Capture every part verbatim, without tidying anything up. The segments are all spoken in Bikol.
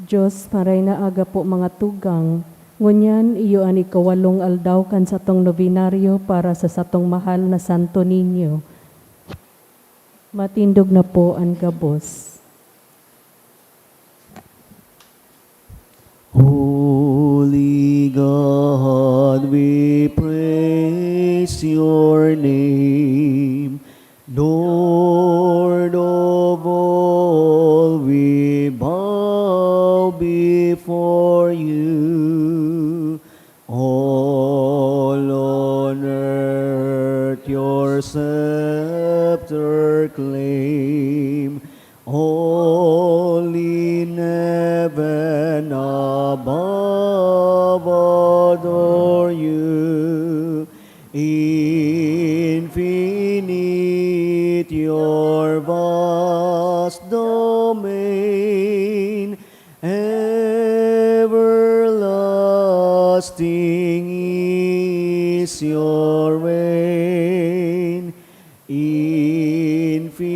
Diyos, maray na aga po, mga tugang. Ngunyan, iyo an ikawalong aldaw kan satong nobenaryo para sa satong mahal na Santo Niño. Matindog na po an gabos. Holy God, we praise your name. Lord of all, we bow before you. All on earth your scepter claim. All in heaven above adore you. Infinite your vast domain, everlasting is your reign. Infinite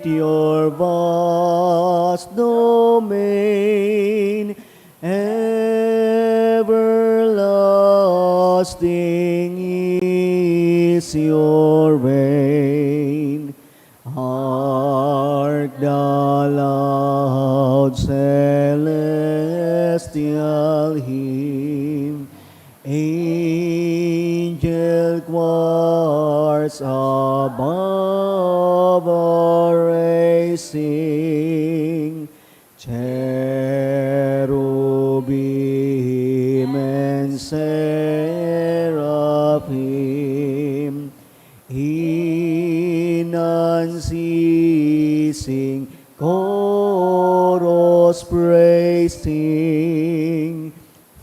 your vast domain, everlasting is your reign. Hark the loud celestial hymn, angel choirs above are raising, cherubim and seraphim in unceasing chorus praising.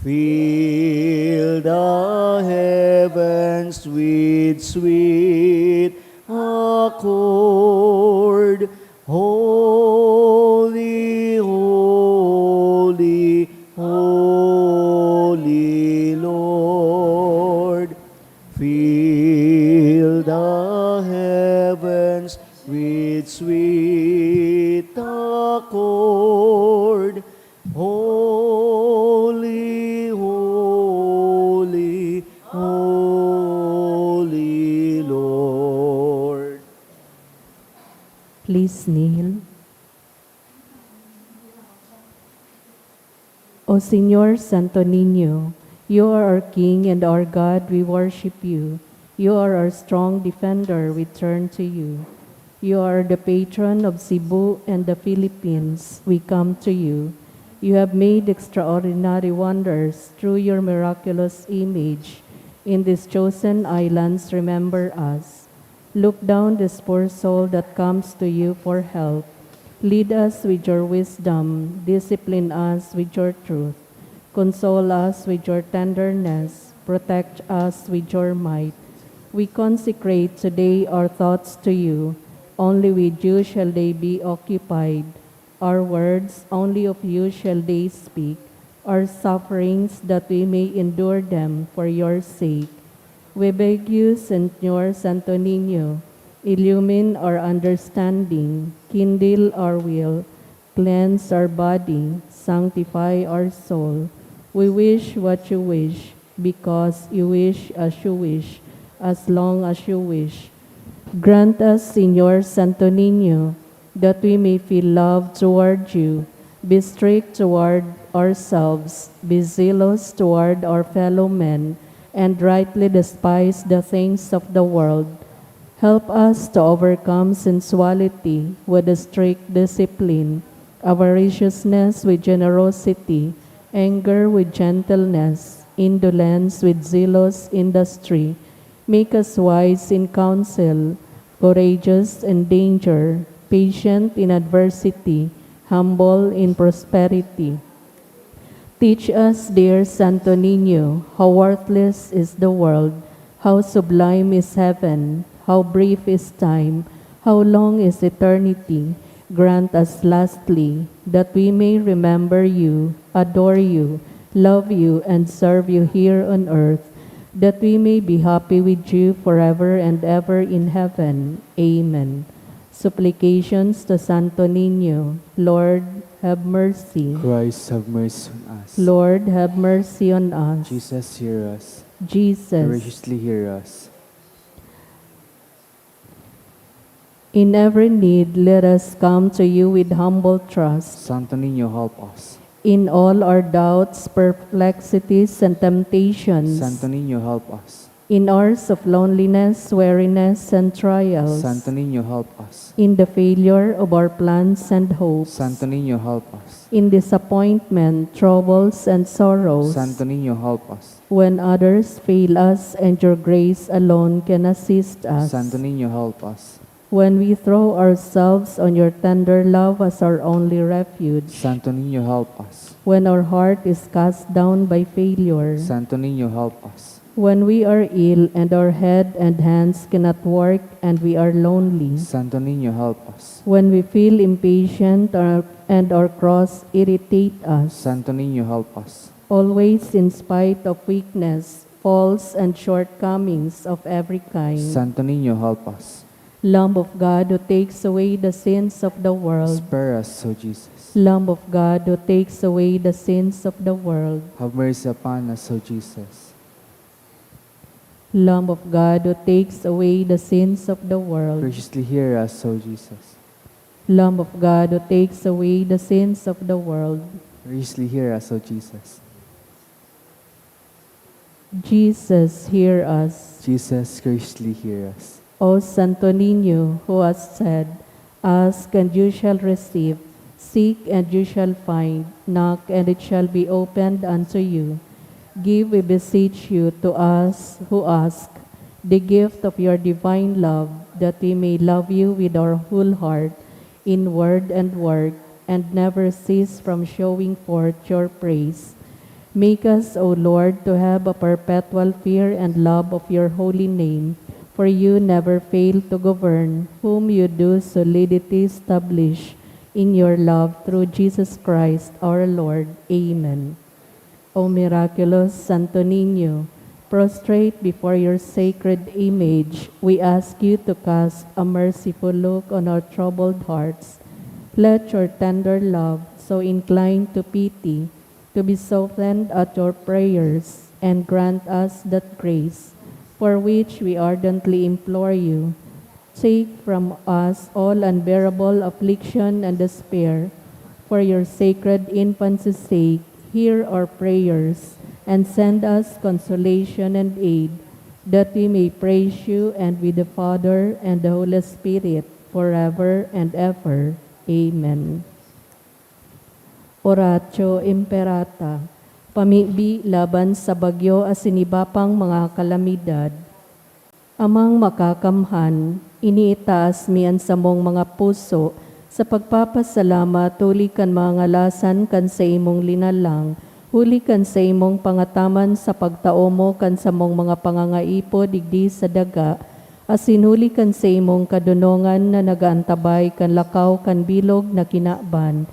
Fill the heavens with sweet accord. Holy, holy, holy Lord. Fill the heavens with sweet accord. Holy, holy, holy Lord. Please kneel. O Señor Santo Niño, you are our King and our God, we worship you. You are our strong defender, we turn to you. You are the patron of Cebu and the Philippines, we come to you. You have made extraordinary wonders through your miraculous image. In these chosen islands, remember us. Look down this poor soul that comes to you for help. Lead us with your wisdom, discipline us with your truth, console us with your tenderness, protect us with your might. We consecrate today our thoughts to you. Only with you shall they be occupied. Our words, only of you shall they speak. Our sufferings, that we may endure them for your sake. We beg you, Señor Santo Niño, illumine our understanding, kindle our will, cleanse our body, sanctify our soul. We wish what you wish, because you wish as you wish, as long as you wish. Grant us, Señor Santo Niño, that we may feel love toward you, be strict toward ourselves, be zealous toward our fellow men, and rightly despise the things of the world. Help us to overcome sensuality with a strict discipline, avariciousness with generosity, anger with gentleness, indolence with zealous industry. Make us wise in counsel, courageous in danger, patient in adversity, humble in prosperity. Teach us, dear Santo Niño, how worthless is the world, how sublime is heaven, how brief is time, how long is eternity. Grant us, lastly, that we may remember you, adore you, love you, and serve you here on earth, that we may be happy with you forever and ever in heaven. Amen. Supplications to Santo Niño. Lord, Have mercy. Christ, have mercy on us. Lord, have mercy on us. Jesus, hear us. Jesus. Graciously hear us. In every need, let us come to you with humble trust. Santo Niño, help us. In all our doubts, perplexities, and temptations, Santo Niño, help us. In hours of loneliness, weariness, and trials, Santo Niño, help us. In the failure of our plans and hopes, Santo Niño, help us. In disappointment, troubles, and sorrows, Santo Niño, help us. When others fail us and your grace alone can assist us, Santo Niño, help us. When we throw ourselves on your tender love as our only refuge, Santo Niño, help us. When our heart is cast down by failure, Santo Niño, help us. When we are ill and our head and hands cannot work and we are lonely, Santo Niño, help us. When we feel impatient or, and our cross irritate us, Santo Niño, help us. Always in spite of weakness, faults, and shortcomings of every kind, Santo Niño, help us. Lamb of God who takes away the sins of the world, Spare us, O Jesus. Lamb of God who takes away the sins of the world, Have mercy upon us, O Jesus. Lamb of God who takes away the sins of the world, Graciously hear us, O Jesus. Lamb of God who takes away the sins of the world, Graciously hear us, O Jesus. Jesus, hear us. Jesus, graciously hear us. O Santo Niño, who has said, "Ask and you shall receive, seek and you shall find, knock and it shall be opened unto you." Give, we beseech you, to us who ask, the gift of your divine love, that we may love you with our whole heart, in word and work, and never cease from showing forth your praise. Make us, O Lord, to have a perpetual fear and love of your holy name, for you never fail to govern whom you do solidity establish in your love through Jesus Christ our Lord. Amen. O miraculous Santo Niño, prostrate before your sacred image, we ask you to cast a merciful look on our troubled hearts. Let your tender love, so inclined to pity, to be softened at your prayers, and grant us that grace for which we ardently implore you. Take from us all unbearable affliction and despair. For your sacred infancy's sake, hear our prayers, and send us consolation and aid, that we may praise you and with the Father and the Holy Spirit forever and ever. Amen. Oratio Imperata, pamibi laban sa bagyo asin iba pang mga kalamidad. Amang Makakamhan, iniitaas mi an samong mga puso sa pagpapasalamat huli kan mga ngalasan kan saimong linalang, huli kan saimong pangataman sa pagtao mo kan samong mga pangangaipo digdi sa daga, asin huli kan saimong kadonongan na nag-aantabay kan lakaw kan bilog na kinaban.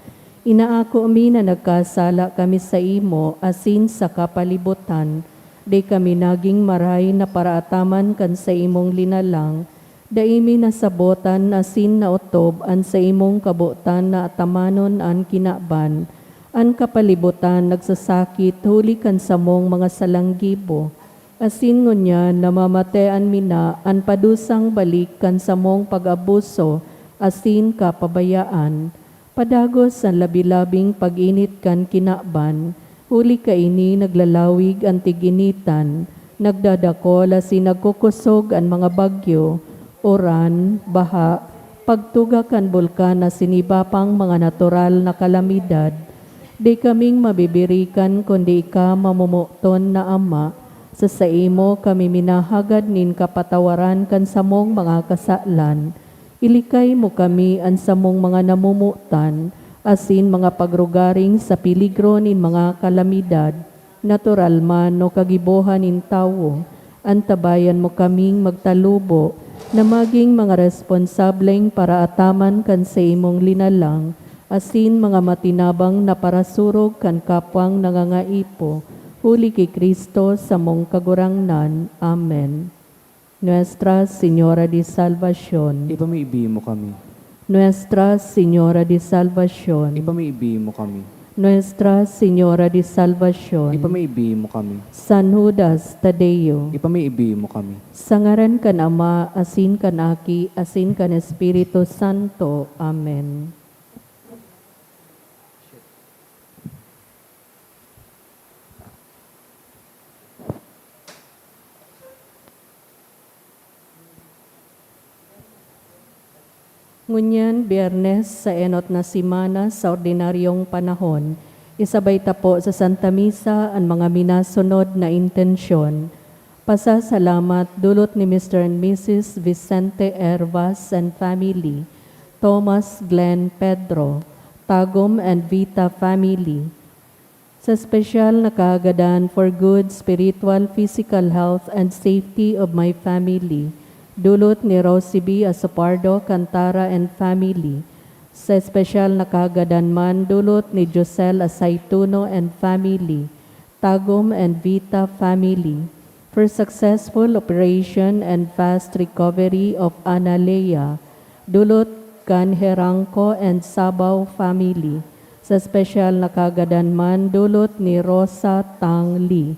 Inaako mi na nagkasala kami saimo asin sa kapalibutan. Dai kami nagin maray na paraataman kan saimong linalang. Dai mi nasabotan asin naotob an saimong kabotan na atamanon an kinaban. An kapalibutan nagsasakit huli kan samong mga salang gibo. Asin ngunyan namamatean mi na an padusang balik kan samong pag-abuso asin kapabayaan. Padagos an labi-labing pag-init kan kinaban, huli kaini naglalawig an tig-initan, nagdadakol asin nagkukosog an mga bagyo, uran, baha, pagtuga kan bulkan asin iba pang mga natural na kalamidad. Dai kaming mabibirikan kundi ika, mamomoton na Ama, sa saimo kami minahagad nin kapatawaran kan samong mga kasalan. Ilikay mo kami an samong mga namomotan asin mga pagrugaring sa peligro nin mga kalamidad, natural man o kagibohan nin tawo. Antabayan mo kaming magtalubo na magin mga responsableng paraataman kan saimong linalang asin mga matinabang na parasurog kan kapwang nangangaipo, huli ki Cristo samong Kagurangnan. Amen. Nuestra Señora de Salvacion. Ipamibi mo kami. Nuestra Señora de Salvacion. Ipamibi mo kami. Nuestra Señora de Salvacion. Ipamibi mo kami. San Judas Tadeo. Ipamibi mo kami. Sa ngaran kan Ama, asin kan Aki, asin kan Espiritu Santo. Amen. Ngunyan, Biyernes sa enot na semana sa ordinaryong panahon, isabay ta po sa Santa Misa an mga minasunod na intensyon. Pasasalamat dulot ni Mister and Missus Vicente Hervas and family, Thomas Glenn Pedro, Tagum and Vita family, sa espesyal na kahagadan for good spiritual, physical health and safety of my family, dulot ni Rosie B Asopardo Cantara and family. Sa espesyal na kahagadan man, dulot ni Josel Asaituno and family, Tagum and Vita family. For successful operation and fast recovery of Ana Lea, dulot kan Herangco and Sabao family. Sa espesyal na kahagadan man, dulot ni Rosa Tang Lee.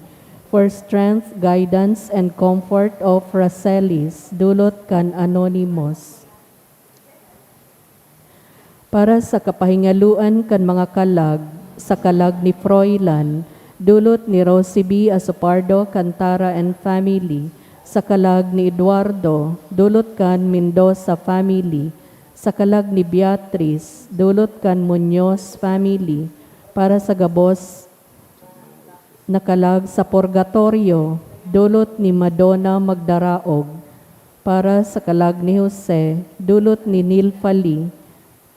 For strength, guidance, and comfort of Racelis, dulot kan Anonymous. Para sa kapahingaloan kan mga kalag, sa kalag ni Froilan, dulot ni Rosie B Asopardo Cantara and family, sa kalag ni Eduardo, dulot kan Mendoza family, sa kalag ni Beatriz, dulot kan Muñoz family, para sa gabos na kalag sa purgatorio, dulot ni Madonna Magdaraog, para sa kalag ni Jose, dulot ni Neil Fali,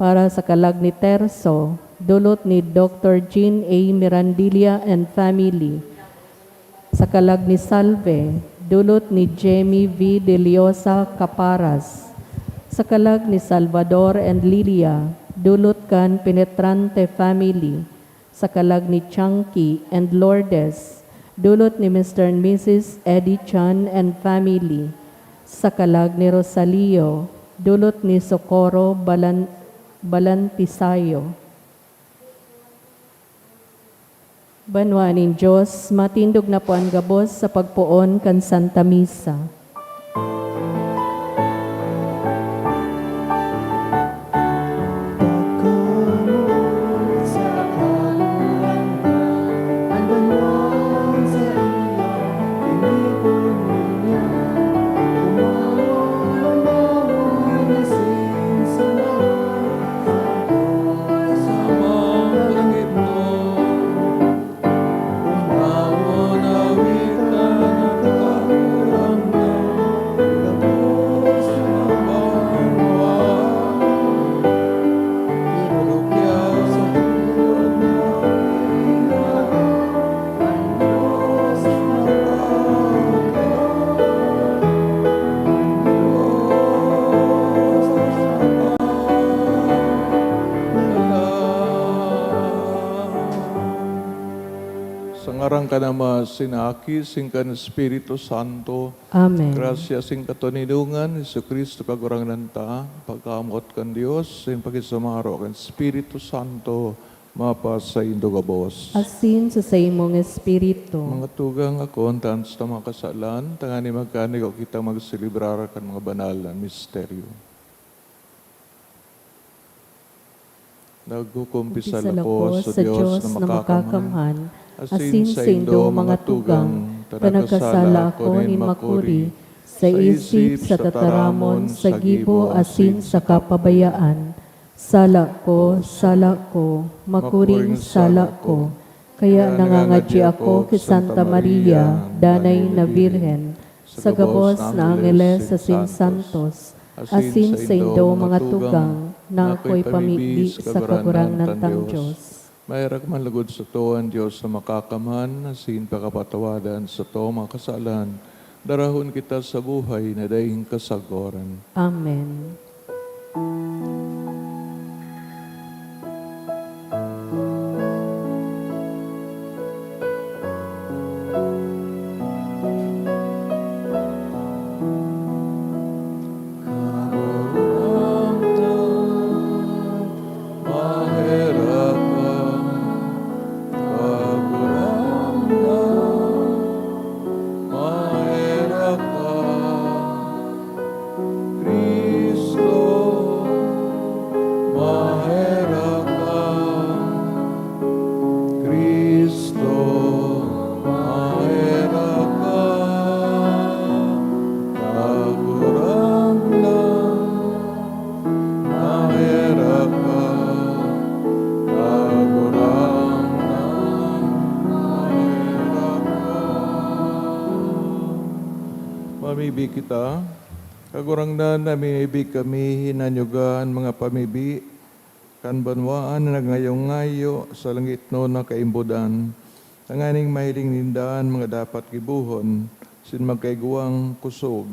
para sa kalag ni Terso, dulot ni Doctor Jean A Mirandilla and family, sa kalag ni Salve, dulot ni Jemmy V Deliosa Caparas, sa kalag ni Salvador and Lilia, dulot kan Penetrante family, sa kalag ni Chunky and Lourdes, dulot ni Mister and Missus Eddie Chan and family, sa kalag ni Rosalio, dulot ni Socorro Balan-, Balantisayo. Banwaan nin Diyos, matindog na po an gabos sa pagpoon kan Santa Misa. Sa ngaran kan Ama, sin Aki, sin kan Espiritu Santo. Amen. Grasya sin katoninongan ni Jesu-Cristo, Kagurangnan ta, pagkamoot kan Dios, sin pakisumaro kan Espiritu Santo, mapasaindo gabos. Asin sa saimong espiritu. Mga tugang, akoon ta an satong mga kasalan, tanganing magkanigo kita magselebrar kan mga banal na misteryo. Nagkukumpisal ako sa Dios na makakamhan, asin saindo, mga tugang, ta nagkasala ako nin makuri, sa isip, sa tataramon, sa gibo, asin sa kapabayaan. Sala ko, sala ko, makuring sala ko. Kaya nangangadyi ako ki Santa Maria, Danay na Birhen, sa gabos na angeles asin santos, asin saindo, mga tugang, na akoy pamibi sa Kagurangnan tang Dios. Maherak man logod sato an Dios na makakamhan, asin pakapatawadan sato mga kasalan, darahon kita sa buhay na daing kasagoran. Amen. Cristo, maherak ka. Cristo, maherak ka. Kagurangnan, maherak ka. Kagurangnan, maherak ka. Mamibi kita. Kagurangnan, namimibi kami, hinanyuga an mga pamibi kan banwaan na nagngayo-ngayo sa langitnon na kaimbodan, tanganing mahiling ninda an mga dapat gibohon, asin magkaigwang kosog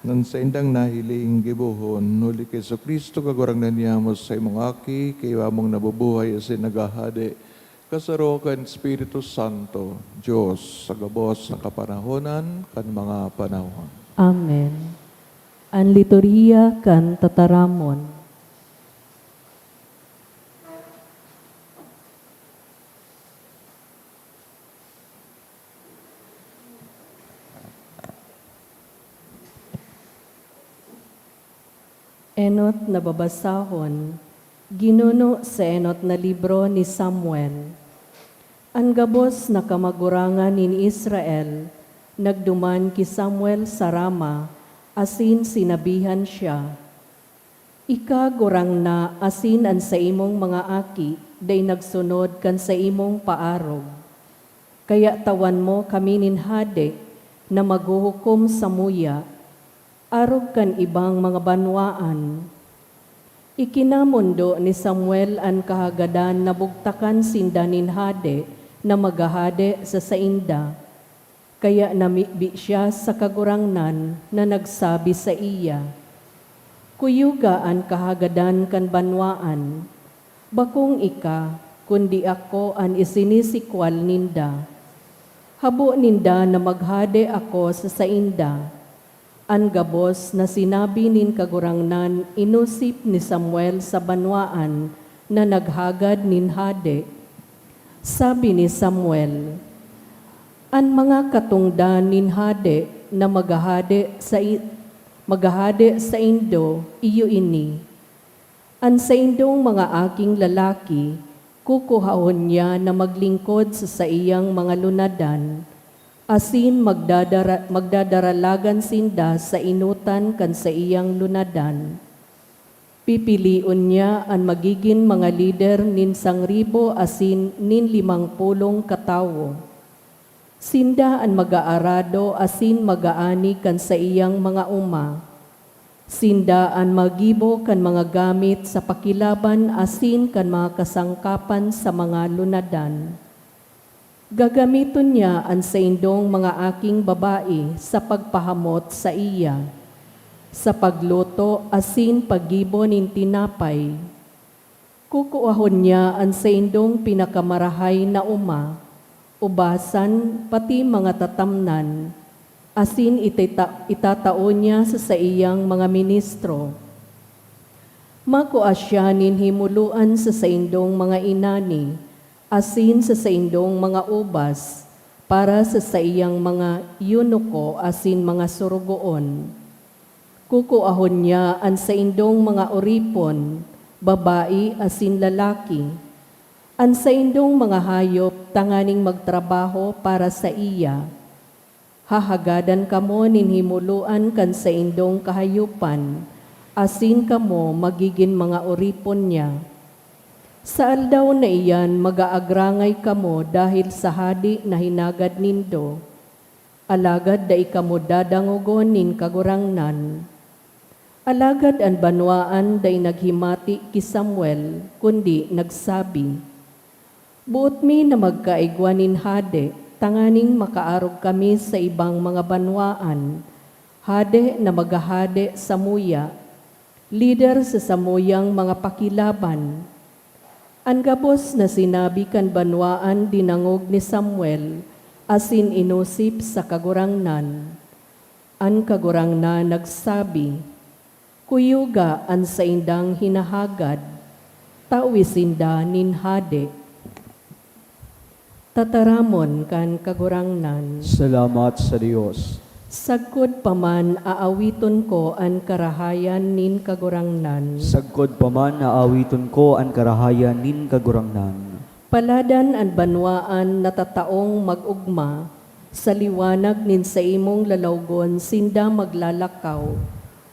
nan saindang nahiling gibohon. Huli ki Jesu-Cristo, Kagurangnan niamo, sa imong Aki, kaiwamong nabubuhay asin naghahade, kasaro kan Espiritu Santo, Dios, sa gabos na kapanahonan kan mga panahon. Amen. An liturhiya kan tataramon. Enot na babasahon, ginuno sa enot na libro ni Samuel. An gabos na kamagurangan nin Israel nagduman ki Samuel sa Rama asin sinabihan siya, "Ika, gurang na asin an saimong mga aki dai nagsunod kan saimong paarog. Kaya tawan mo kami nin hade na maghuhukom samuya, arog kan ibang mga banwaan." Ikinamondo ni Samuel an kahagadan na bugtakan sinda nin hade na maghahade sa sainda. Kaya namibi siya sa Kagurangnan na nagsabi saiya, "Kuyuga an kahagadan kan banwaan. Bakong ika, kundi ako an isinisikwal ninda. Habo ninda na maghade ako sa sainda." An gabos na sinabi nin Kagurangnan inosip ni Samuel sa banwaan na naghagad nin hade. Sabi ni Samuel, "An mga katongdan nin hade na maghahade sa i-, maghahade saindo, iyo ini: an saindong mga aking lalaki, kukuhahon niya na maglingkod sa saiyang mga lunadan, asin magdadara-, magdadaralagan sinda sa enotan kan saiyang lunadan. Pipilion niya an magigin mga lider nin sangribo asin nin limang pulong katawo. Sinda an mag-aarado asin mag-aani kan saiyang mga oma. Sinda an maggibo kan mga gamit sa pakilaban asin kan mga kasangkapan sa mga lunadan. Gagamiton niya an saindong mga aking babayi sa pagpahamot saiya, sa pagluto asin paggibo nin tinapay. Kukuahon niya an saindong pinakamarahay na oma, ubasan pati mga tatamnan, asin itita-, itatao niya sa saiyang mga ministro. Makua siya nin himoloan sa saindong mga inani, asin sa saindong mga ubas, para sa saiyang mga eunuko asin mga sorogoon. Kukuahon niya an saindong mga oripon, babayi asin lalaki, an saindong mga hayop tanganing magtrabaho para saiya. Hahagadan kamo nin himoloan kan saindong kahayopan, asin kamo magigin mga oripon niya. Sa aldaw na iyan mag-aagrangay kamo dahel sa hade na hinagad nindo, alagad dai kamo dadangogon nin Kagurangnan. Alagad an banwaan dai naghimati ki Samuel, kundi nagsabi, "Boot mi na magkaigwa nin hade, tanganing makaarog kami sa ibang mga banwaan, hade na maghahade samuya, lider sa samuyang mga pakilaban." An gabos na sinabi kan banwaan dinangog ni Samuel, asin inosip sa Kagurangnan. An Kagurangnan nagsabi, "Kuyuga an saindang hinahagad, tawi sinda nin hade." Tataramon kan Kagurangnan. Salamat sa Dios. Sagkod pa man aawiton ko an karahayan nin Kagurangnan. Sagkod pa man aawiton ko an karahayan nin Kagurangnan. Paladan an banwaan na tataong mag-ogma, sa liwanag nin saimong lalawgon sinda maglalakaw.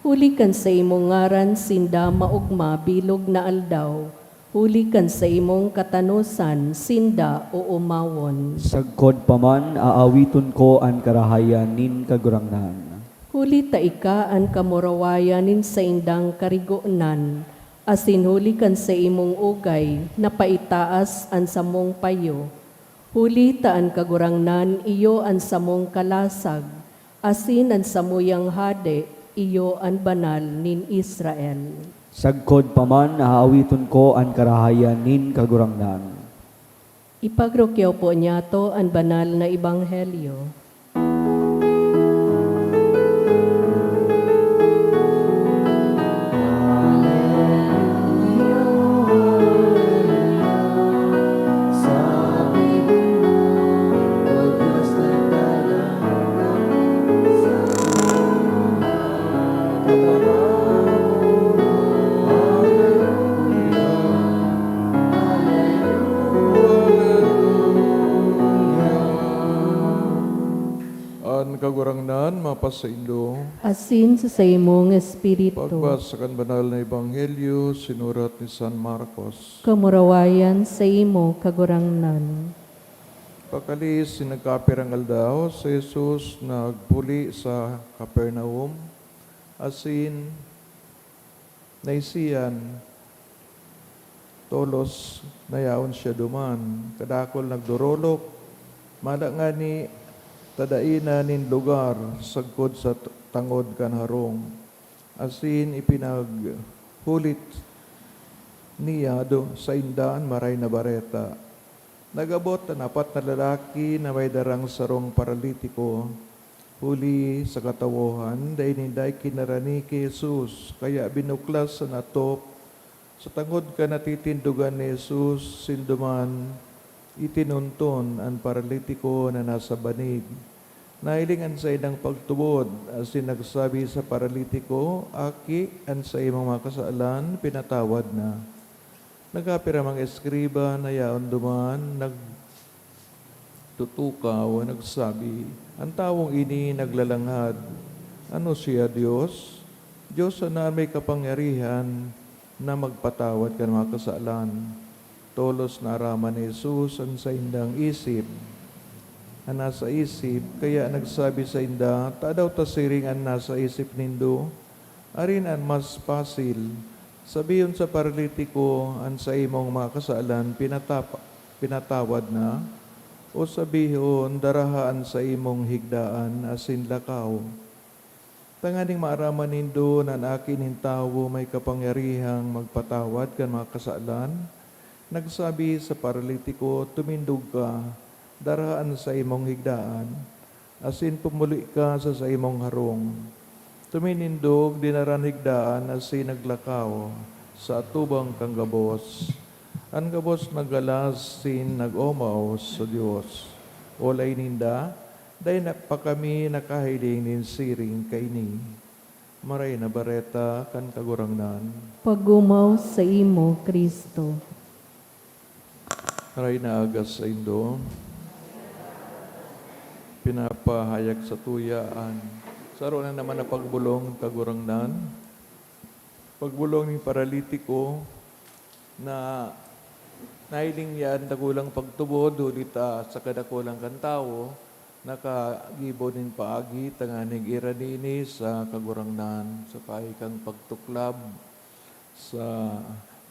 Huli kan saimong ngaran sinda maogma bilog na aldaw, huli kan saimong katanosan sinda oomawon. Sagkod pa man aawiton ko an karahayan nin Kagurangnan. Huli ta ika an kamurawayan nin saindang karigonan, asin huli kan saimong ugay napaitaas an samong payo. Huli ta an Kagurangnan iyo an samong kalasag, asin an samuyang hade iyo an Banal nin Israel. Sagkod pa man aawiton ko an karahayan nin Kagurangnan. Ipagrukyaw po niyato an banal na ebanghelyo. An Kagurangnan mapasaindo. Asin sa saimong espiritu. Pagbasa kan Banal na Ebanghelyo sinurat ni San Marcos. Kamurawayan saimo, Kagurangnan. Pagkalihis nin nagkapirang aldaw, si Jesus nagpuli sa Capernaum, asin naisian tolos na yaon siya duman. Kadakul nagdorolok, mada ngani ta dai na nin lugar sagkod sa t-, tangod kan harong, asin ipinaghulit niya do-, sainda an Maray na Bareta. Nag-abot an apat na lalaki na may darang sarong paralitiko. Huli sa katawohan, dai ninda ikinarani ki Jesus, kaya binuklas an atop. Sa tangod kan natitindogan ni Jesus, sinduman itinunton an paralitiko na nasa banig. Nahiling an saindang pagtubod, asin nagsabi sa paralitiko, "Aki, an saimong mga kasalan pinatawad na." Nagkapirang mga eskriba na yaon duman, nagtutukaw, nagsabi, "An tawong ini naglalanghad. Ano siya, Dios? Dios sana an may kapangyarihan na magpatawad kan mga kasalan." Tolos naaraman ni Jesus an saindang isip, an nasa isip, kaya nagsabi sainda, "Tadaw ta siring an nasa isip nindo? Arin an mas pasil, sabihon sa paralitiko, 'An saimong mga kasalan pinatapa-, pinatawad na,' o sabihon, 'Daraha an saimong higdaan asin lakaw'?" Tanganing maaraman nindo na an Aki nin Tawo may kapangyarihang magpatawad kan mga kasalan, nagsabi sa paralitiko, "Tumindog ka, daraha an saimong higdaan, asin pumuli ka sa saimong harong." Tuminindog, dinara an higdaan asin naglakaw sa atubang kan gabos. An gabos naggalas asin nag-omaw sa Dios. Olay ninda, dai na pa kami nakahiling nin siring kaini. Maray na Bareta kan Kagurangnan. Pag-omaw saimo, Cristo. Maray na aga saindo. Pinapahayag satuya an saro na naman na pagbolong, Kagurangnan. Pagbolong nin paralitiko na nahiling niya an dakulang pagtubod, huli ta sa kadakulan kan tawo, nakagibo nin paagi tanganing irani ini sa Kagurangnan, sa paagi kan pagtuklab sa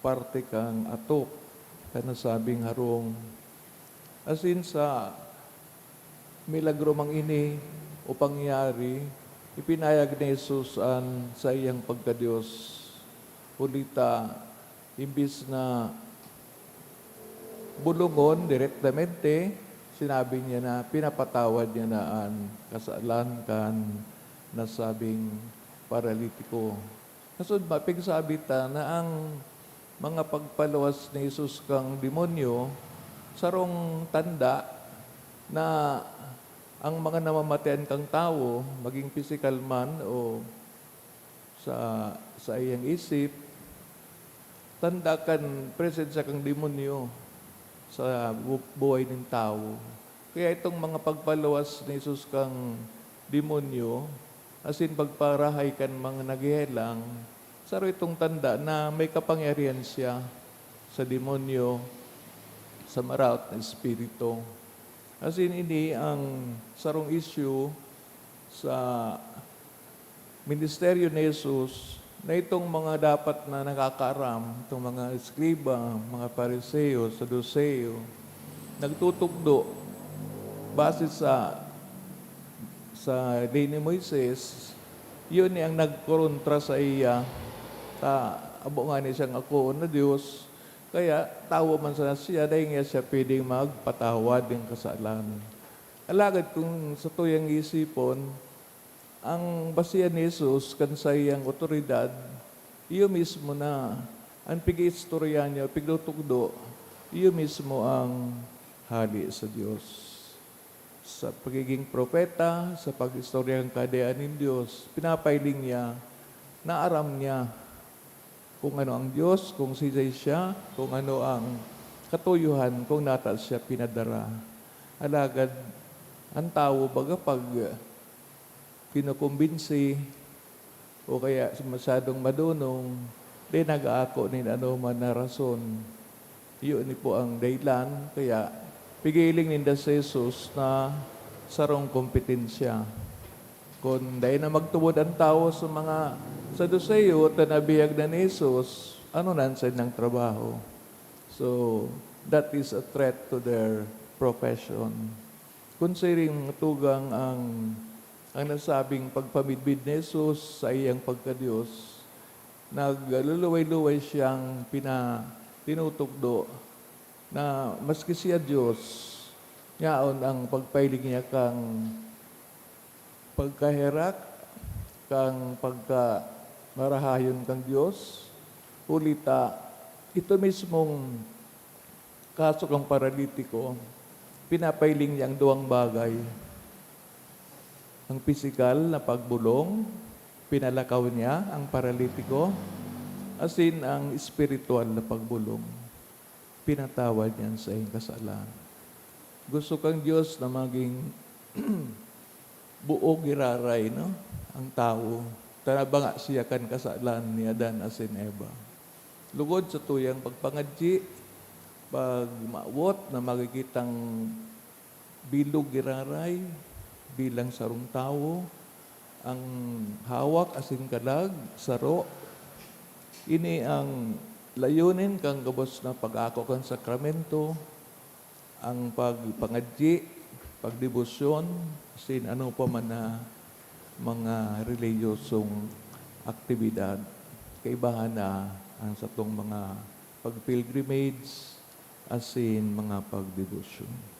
parte kan atop kan nasabing harong. Asin sa milagro mang ini o pangyayari, ipinahayag ni Jesus an saiyang pagka-Dios. Huli ta, imbis na bolongon direktamente, sinabi niya na pinapatawad niya na an kasalan kan nasabing paralitiko. Kasuodma, pigsabi ta na ang mga pagpaluwas ni Jesus kan demonyo, sarong tanda na Ang mga namamatean kang tawo, maging pisikal man o sa, sa iyang isip, tanda kan presensya kan demonyo sa bu-, buhay nin tawo. Kaya itong mga pagpaluwas ni Jesus kan demonyo, asin pagparahay kan mga naghehelang, saro itong tanda na may kapangyarihan siya sa demonyo, sa maraot na espiritu. Asin ini ang sarong isyu sa ministeryo ni Jesus, na itong mga dapat na nakakaaram, itong mga eskriba, mga Fariseo, Saduceo, nagtutugdo base sa, sa Ley ni Moises, yun ni ang nagkontra sa iya, ta abo nga ni siyang akoon na Dios, kaya tawo man sana siya, dai niya siya pwedeng magpatawad nin kasalan. Alagad kung sa tuyang isipon, ang basihan ni Jesus kan saiyang awtoridad, iyo mismo na. An pig-iistorya niya, pigtutugdo, iyo mismo ang hali sa Dios. Sa pagiging propeta, sa pag-istorya kan Kahadean nin Dios, pinapahiling niya na aram niya kung ano ang Dios, kung siisay siya, kung ano ang katuyohan, kung nata siya pinadara. Alagad an tawo, baga, pag kinukumbinsi o kaya masyadong madonong, di nag-aako nin anoman na rason. Iyo ni po ang dahilan, kaya pigiling ninda si Jesus na sarong kompetensya. Kun dai na magtubod an tawo sa mga Saduceo ta nabihag na ni Jesus, ano na an saindang trabaho? So, that is a threat to their profession. Kun siring tugang ang, ang nasabing pagpamidbid ni Jesus sa iyang pagka-Dios, nagluluway-luway siyang pina-, tinutugdo na maski siya Dios, yaon ang pagpahiling niya kan pagkaherak, kan pagkamarahayon kan Dios. Huli ta, ito mismong kaso kan paralitiko, pinapahiling niya ang duwang bagay. Ang pisikal na pagbolong, pinalakaw niya ang paralitiko, asin ang espiritual na pagbolong, pinatawad niya an saiyang kasalan. Gusto kan Dios na maging buo giraray, no, ang tawo. Ta nabanga siya kan kasalan ni Adan asin Eva. Lugod sa tuyang pagpangadyi, pagmawot na makikitang bilog giraray bilang sarong tawo, ang hawak asin kalag saro. Ini ang layunin kan gabos na pag-ako kan sakramento, ang pagpangadyi, pagdebosyon, asin ano pa man na mga relihiyosong aktibidad. Kaibahan na ang satong mga pag-pilgrimage, asin mga pagdebosyon.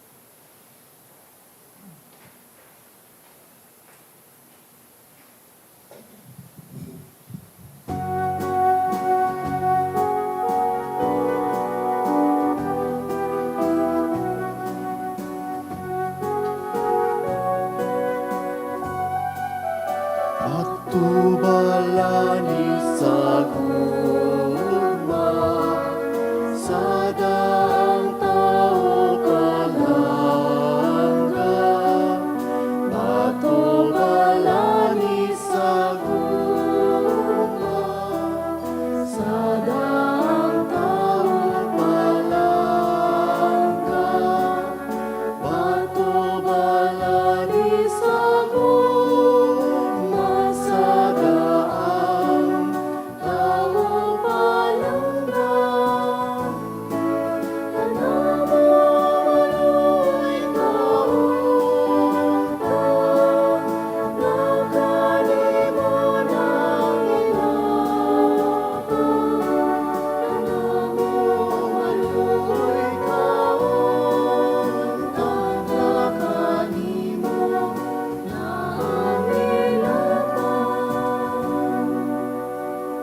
Magtubalan ni saguma, sa daang tawo kalag.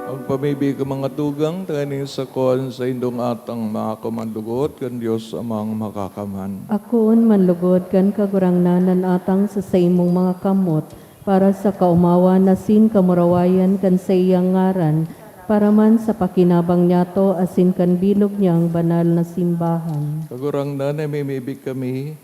Magpamibi ka, mga tugang, tanganing sakon sa indong atang maako man lugod kan Dios Amang Makakaman. Akoon man lugod kan Kagurangnan an atang sa saimong mga kamot, para sa kaomawan asin kamurawayan kan saiyang ngaran, para man sa pakinabang niyato asin kan bilog niyang banal na simbahan. Kagurangnan, namimibi kami,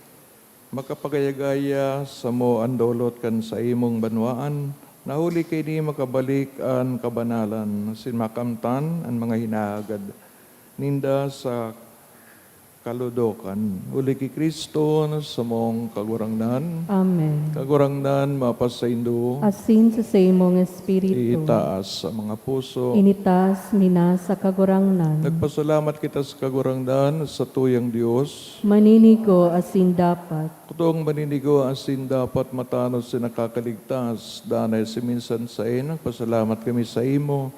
makapagayagaya samo an dolot kan saimong banwaan, na huli kaini makabalik an kabanalan, asin makamtan an mga hinahagad ninda sa kaludokan. Huli ki Cristo na samong Kagurangnan. Amen. Kagurangnan, mapasaindo. Asin sa saimong espiritu. Itaas sa mga puso. Initaas mi na sa Kagurangnan. Nagpasalamat kita sa Kagurangnan sa tuyang Dios. Maninigo asin dapat. Kutong maninigo asin dapat matanos sa nakakaligtas, danay si minsan sain, nagpasalamat kami sa imo.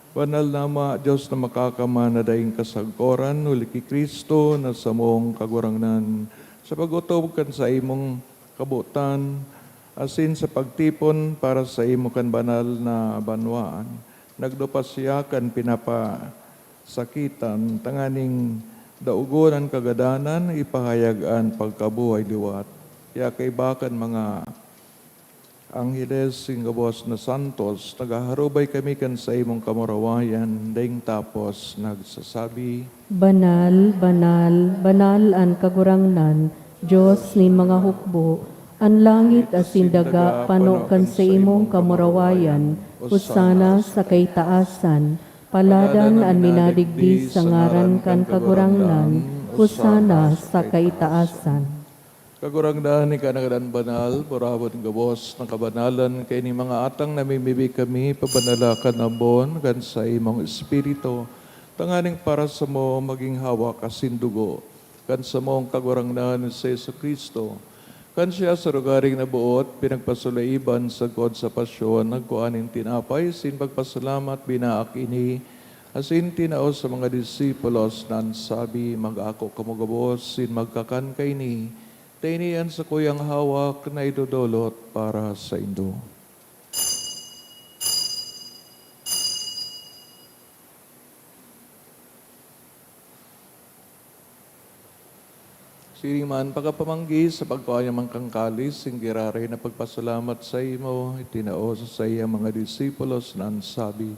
Banal na Ama, Dios na makakaman na daing kasagkoran, huli ki Cristo na samong Kagurangnan, sa pag-otob kan saimong kabotan, asin sa pagtipon para saimo kan banal na banwaan, nagdupa siya kan pinapasakitan, tanganing daogon an kagadanan, ipahayag an pagkabuhay liwat. Kaya kaiba kan mga angheles, sing gabos na santos, naghaharubay kami kan saimong kamurawayan, daing tapos nagsasabi, Banal, banal, banal an Kagurangnan, Dios nin mga hukbo. An langit asin daga pano kan saimong kamurawayan. Hosana sa kaitaasan. Paladan an minadigdi sa ngaran kan Kagurangnan. Hosana sa kaitaasan. Kagurangnan, ika na gadan banal, burawan gabos na kabanalan, kaining mga atang namimibi kami, pabanala kan ambon kan saimong Espiritu, tanganing para samo magin hawak asin dugo kan samong Kagurangnan, si Jesu-Cristo. Kan siya sa rogaring naboot, pinagpasulaiban sagkod sa pasyon, nagkua nin tinapay, asin pagpasalamat, binaak ini, asin tinao sa mga disipulos, na an sabi, "Mag-ako kamo gabos, asin magkakan kaini, ta ini an sakuyang hawak na idodolot para saindo." Siring man, pagkapamanggi sa pagkua niya man kan kalis, sing giraray na pagpasalamat saimo, itinao sa saiyang mga disipulos, na an sabi,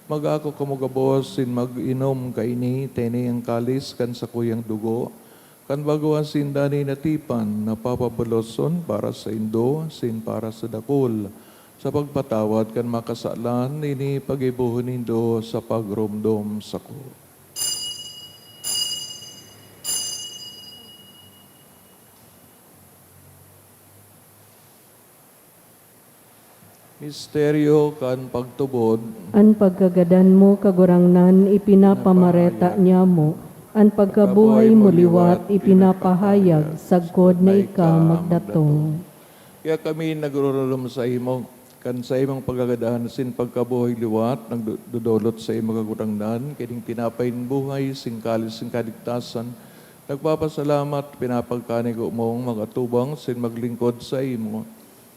"Mag-ako kamo gabos, asin mag-inom kaini, ta ini an kalis kan sakuyang dugo, kan bago asin danay na tipan, na papaboloson para saindo, asin para sa dakul, sa pagpatawad kan mga kasalan, ini paggibohon nindo sa pagromdom sako." Misteryo kan pagtubod. An pagkagadan mo, Kagurangnan, ipinapamareta niamo. An pagkabuhay mo liwat, ipinapahayag, sagkod na ika magdatong. Kaya kami nagrurulom saimo, kan saimong pagkagadan asin pagkabuhay liwat, nagdodolot saimo, Kagurangnan, kining tinapay nin buhay, sing kalis nin kaligtasan. Nagpapasalamat, pinapagkanigo mong mag-atubang asin maglingkod saimo.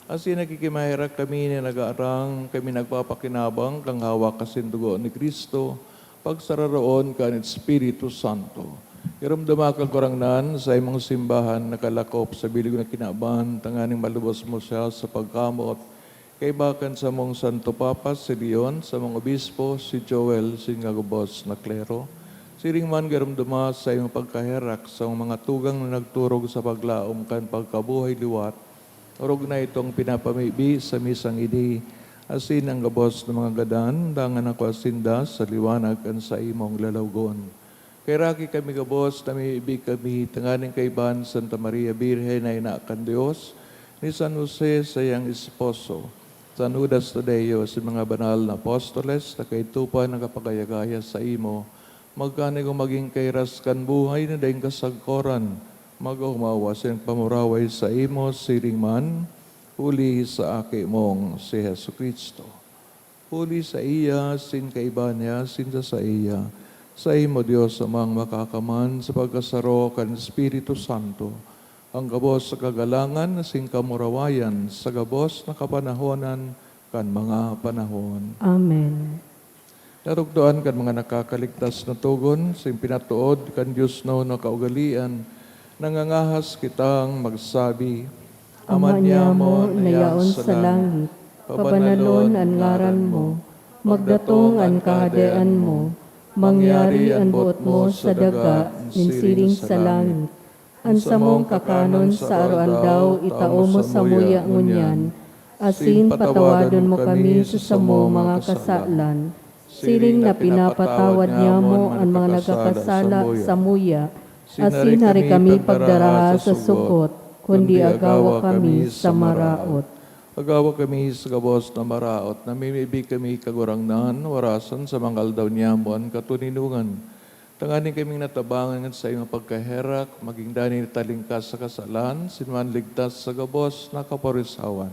Asin nakikimaherak kami na nagaarang kami nagpapakinabang kan hawak asin dugo ni Cristo, pagsararoon kan Espiritu Santo. Iromdoma, Kagurangnan, saimong simbahan nakalakop sa bilog na kinaban, tanganing malubos mo siya sa pagkamot, kaiba kan samong Santo Papa, si Leon, samong obispo, si Joel, asin mga gabos na klero. Siring man, giromdoma saimong pagkaherak sa mga tugang na nagturog sa paglaom kan pagkabuhay liwat, orog na itong pinapamibi sa misang ini, asin an gabos na mga gadan, dangan nakua sinda sa liwanag kan saimong lalawgon. Kaheraki kami gabos, namimibi kami tanganing kaiba ni Santa Maria Birhen na ina kan Dios, ni San Jose, saiyang esposo, San Judas Tadeo, asin mga banal na apostoles, na kaidto pa nakapagayagaya saimo, magkanigo magin kairas kan buhay na daing kasagkoran, mag-omaw asin pamuraway saimo siring man, huli sa Aki mong si Jesu-Cristo. Huli saiya, asin kaiba niya, asin sa saiya, saimo, Dios Amang Makakaman, sa pagkasaro kan Espiritu Santo, an gabos na kagalangan asin kamurawayan sa gabos na kapanahonan kan mga panahon. Amen. Katukdoan kan mga nakakaligtas na togon, sa pinatood kan Dios na kaugalian, nangangahas kitang magsabi, Ama niamo na yaon sa langit, pabanalon an ngaran mo, magdatong an kahadean mo, mangyari an boot mo sa daga, nin siring sa langit. An samong kakanon sa aroaldaw itao mo samuya ngunyan, asin patawadon mo kami sa samong mga kasalan, siring na pinapatawad nyamo an mga nagkakasala samuya, asin hari kami pagdaraha sa sukot, kundi agawa kami sa maraot. Agawa kami sa gabos na maraot, namimibi kami, Kagurangnan, warasan sa mga aldaw nyamo an katoninongan. Tanganing kaming natabangan kan saimong pagkaherak, magin danay na talingkas sa kasalan, sinuman ligtas sa gabos na kaporisawan.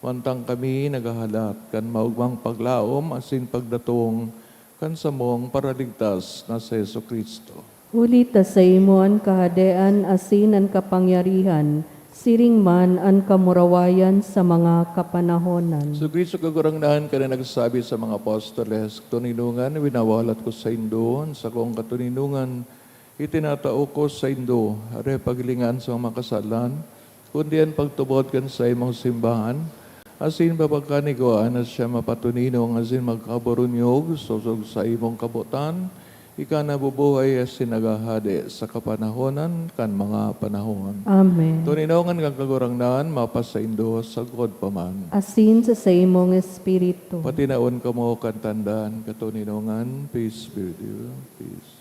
Mantang kami naghahalat kan maogmang paglaom asin pagdatong kan samong Paraligtas na si Jesu-Cristo. Huli ta saimo an kahadean asin an kapangyarihan, siring man an kamurawayan sa mga kapanahonan. Si Cristo Kagurangnan, kan nagsabi sa mga apostoles, "Katoninongan, winawalat ko saindo an sakong katoninongan, itinatao ko saindo, arog paghilinga an samong mga kasalan, kundi an pagtubod kan saimong simbahan, asin papagkanigwaan na siya mapatoninong asin magkaburunyog sosog saimong kabotan, ika na bubuhay asin naghahade sa kapanahonan kan mga panahon." Amen. Toninongan kan Kagurangnan mapasaindo sagkod pa man. Asin sa saimong espiritu. Patinaon kamo kan tanda kan katoninongan. Peace be with you. Peace.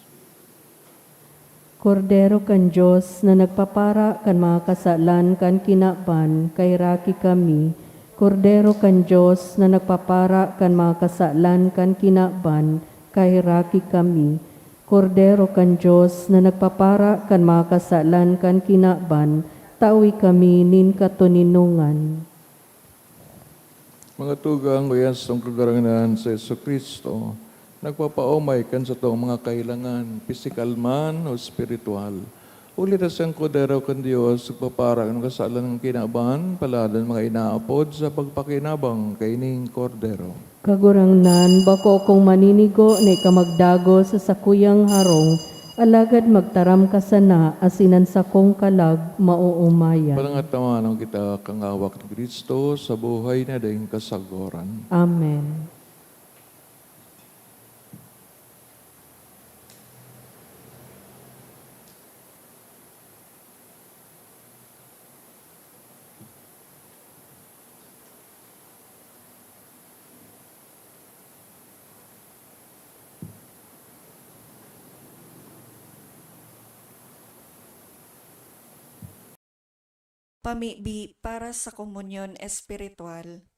Kordero kan Dios na nagpapara kan mga kasalan kan kinaban, kaheraki kami. Kordero kan Dios na nagpapara kan mga kasalan kan kinaban, kaheraki kami. Kordero kan Dios na nagpapara kan mga kasalan kan kinaban, tawi kami nin katoninongan. Mga tugang, oyan satong Kagurangnan si Jesu-Cristo, nagpapaomay kan satong mga kahelangan, pisikal man o espiritual. Huli ta siyang Kordero kan Dios, nagpapara kan kasalan kan kinaban, palalo an mga inaapod sa pagpakinabang kaining Kordero. Kagurangnan, bako akong maninigo na ika magdagos sa sakuyang harong, alagad magtaram ka sana asin an sakong kalag maoomayan. Parangatawan kita kan hawak ni Cristo sa buhay na daing kasagoran. Amen. Pamibi para sa komunyon espiritual.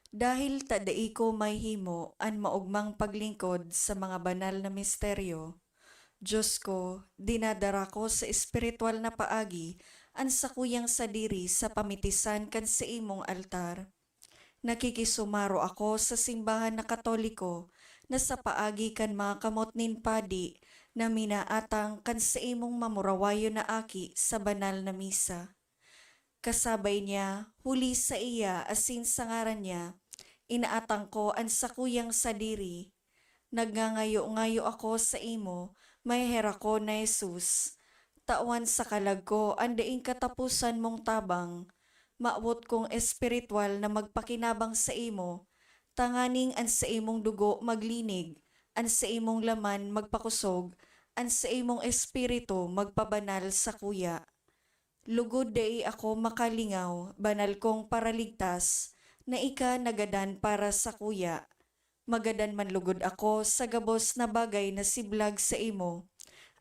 Dahil ta dai ko mahihimo an maogmang paglingkod sa mga banal na misteryo, Dios ko, dinadara ko sa espiritual na paagi an sakuyang sadiri sa pamitisan kan saimong altar. Nakikisumaro ako sa simbahan na Katoliko na sa paagi kan mga kamot nin padi na minaatang kan saimong mamurawayon na aki sa banal na misa. Kasabay niya, huli saiya asin sa ngaran niya, inaatang ko an sakuyang sadiri. Nagngangayo-ngayo ako saimo, maheherak ko na Jesus, tawan sa kalag ko an daing kataposan mong tabang. Mawot kong espiritual na magpakinabang saimo, tanganing an saimong dugo maglinig, an saimong laman magpakosog, an saimong espiritu magpabanal sakuya. Lugod dai ako makalingaw, banal kong Paraligtas, na ika nagadan para sakuya. Magadan man lugod ako sa gabos na bagay na siblag saimo,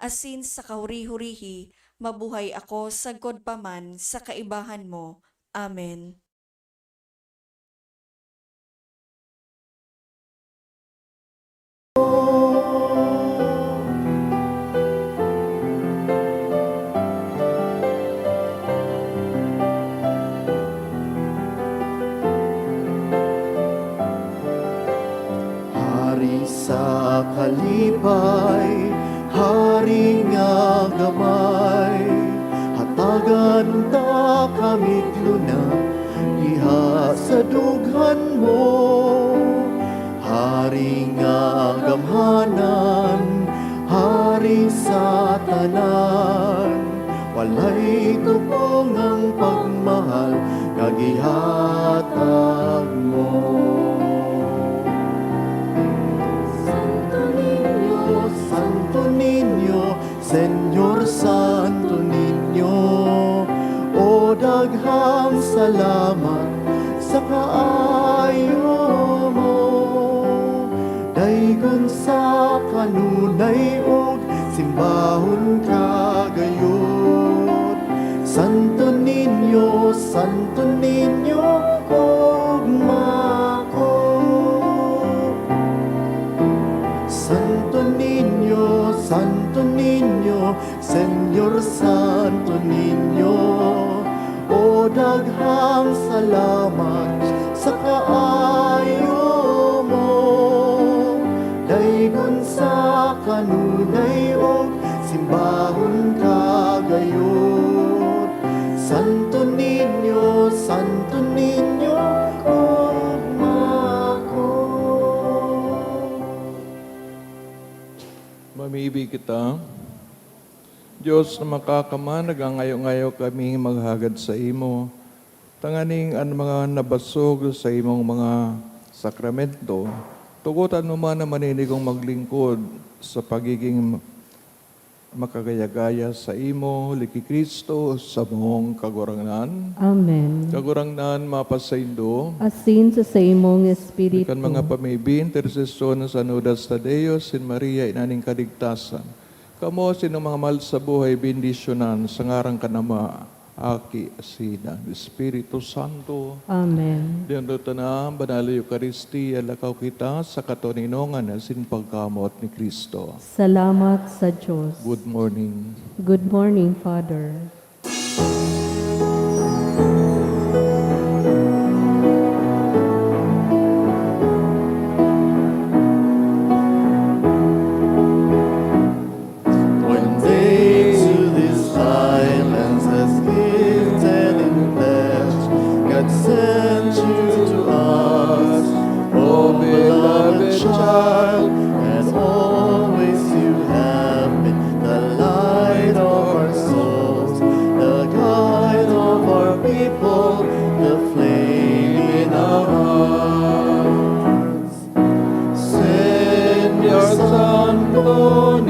asin sa kahuri-hurihi mabuhay ako sagkod pa man sa kaibahan mo. Amen. Hari sa kalipay, Hari nga gamay, hatagan ta kami luna, diha sa dughan mo. Hari nga Agamhanan, Hari sa tanan, walay tubong ang pagmahal na gihatag mo. Santo Niño, Santo Niño, Señor Santo Niño, o daghang salamat sa kaayo mo. Daigon sa kanunay ug simbahon ka gayod. Santo Niño, Santo Niño, oogma ko. Santo Niño, Santo Niño, Señor Santo Niño, o daghang salamat sa kaayo mo. Daigon sa kanunay ug simbahon ka gayod. Santo Niño, Santo Niño, oogma ko. Mamibi kita. Dios na makakamang, nagangayo-ngayo kami maghagad saimo, tanganing an mga nabasog sa imong mga sakramento, tugotan mo man na maninigong maglingkod sa pagiging makagaya-gaya saimo, huli ki Cristo, samong Kagurangnan. Amen. Kagurangnan, mapasaindo. Asin sa saimong espiritu. Kan mga pamibi, intersesyon ni San Judas Tadeo, San Maria, Ina nin Kaligtasan. Kamo, sinong mga mahal sa buhay, bendisyonan sa ngaran kan Ama, Aki, asin an Espiritu Santo. Amen. Diyan ta na, Banal na Eukaristia, lakaw kita sa katoninongan asin pagkamoot ni Cristo. Salamat sa Diyos. Good morning. Good morning, Father. When they to this island as gifted in pledge, God sent you to us, oh beloved child, as always you have been the light of our souls, the guide of our people, the flame in our hearts. Señor Santo